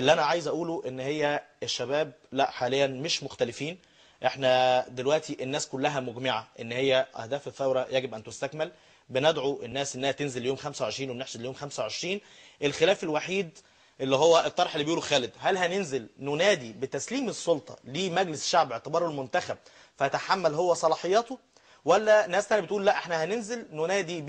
اللي انا عايز اقوله ان هي الشباب لا حاليا مش مختلفين. احنا دلوقتي الناس كلها مجمعة ان هي اهداف الثورة يجب ان تستكمل. بندعو الناس انها تنزل يوم 25 وبنحشد يوم 25. الخلاف الوحيد اللي هو الطرح اللي بيقوله خالد، هل هننزل ننادي بتسليم السلطة لمجلس الشعب باعتباره المنتخب فيتحمل هو صلاحياته، ولا ناس تانية بتقول لا احنا هننزل ننادي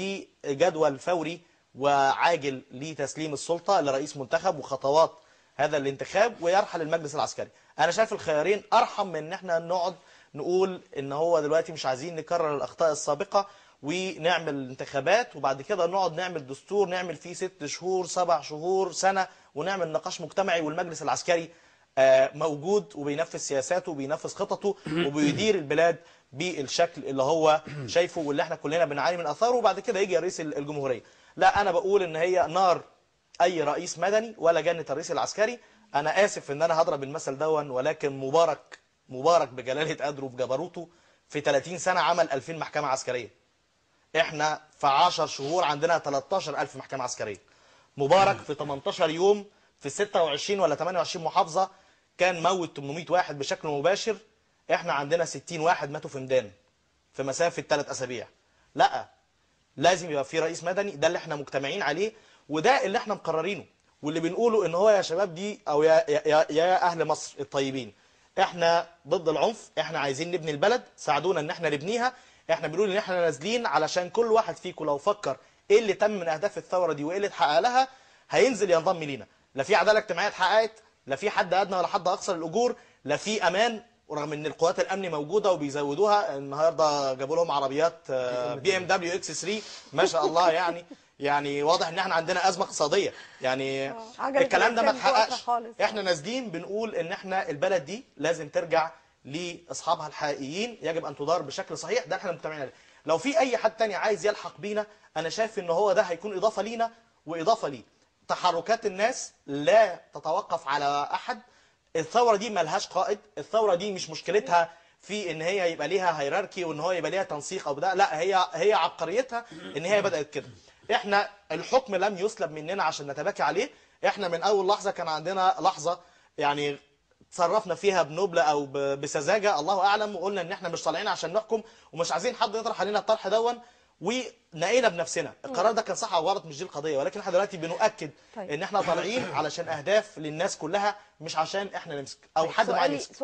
بجدول فوري وعاجل لتسليم السلطة لرئيس منتخب وخطوات هذا الانتخاب ويرحل المجلس العسكري. انا شايف الخيارين ارحم من ان احنا نقعد نقول ان هو دلوقتي مش عايزين نكرر الاخطاء السابقة ونعمل انتخابات وبعد كده نقعد نعمل دستور نعمل فيه 6 شهور 7 شهور سنة ونعمل نقاش مجتمعي، والمجلس العسكري موجود وبينفذ سياساته وبينفذ خططه وبيدير البلاد بالشكل اللي هو شايفه واللي احنا كلنا بنعاني من اثاره، وبعد كده يجي رئيس الجمهورية. لا، انا بقول ان هي نار اي رئيس مدني ولا جنة الرئيس العسكري. انا اسف ان انا هضرب المثل دون، ولكن مبارك بجلالة قدره بجبروته في 30 سنة عمل 2000 محكمة عسكرية. احنا في 10 شهور عندنا 13000 محكمة عسكرية. مبارك في 18 يوم في 26 ولا 28 محافظة كان موت 800 واحد بشكل مباشر. احنا عندنا 60 واحد ماتوا في ميدان في مسافة 3 أسابيع. لا، لازم يبقى في رئيس مدني، ده اللي احنا مجتمعين عليه وده اللي احنا مقررينه واللي بنقوله ان هو يا شباب دي او يا يا يا اهل مصر الطيبين، احنا ضد العنف، احنا عايزين نبني البلد، ساعدونا ان احنا نبنيها. احنا بنقول ان احنا نازلين علشان كل واحد فيكم لو فكر ايه اللي تم من اهداف الثورة دي وايه اللي اتحقق لها هينزل ينضم لينا. لا في عدالة اجتماعية اتحققت، لا في حد ادنى ولا حد اقصى للاجور، لا في امان، ورغم ان القوات الامن موجودة وبيزودوها. النهارده جابوا لهم عربيات BMW X3 ما شاء الله، يعني واضح ان احنا عندنا ازمة اقتصادية، يعني الكلام ده ما اتحققش. احنا نازلين بنقول ان احنا البلد دي لازم ترجع لاصحابها الحقيقيين، يجب ان تدار بشكل صحيح، ده احنا مجتمعين عليه. لو في اي حد تاني عايز يلحق بينا انا شايف ان هو ده هيكون اضافه لينا واضافه ليه. تحركات الناس لا تتوقف على احد. الثورة دي ملهاش قائد، الثورة دي مش مشكلتها في ان هي يبقى ليها هيراركي وان هو يبقى ليها تنسيق او ده، لا، هي عبقريتها ان هي بدات كده. احنا الحكم لم يسلب مننا عشان نتباكى عليه. احنا من اول لحظة كان عندنا لحظة يعني تصرفنا فيها بنبله او بسذاجه الله اعلم، وقلنا ان احنا مش طالعين عشان نحكم ومش عايزين حد يطرح علينا الطرح دون، ونقينا بنفسنا. القرار ده كان صح او غلط مش دي القضية، ولكن احنا دلوقتي بنؤكد ان احنا طالعين علشان اهداف للناس كلها، مش عشان احنا نمسك او حد معين يمسك.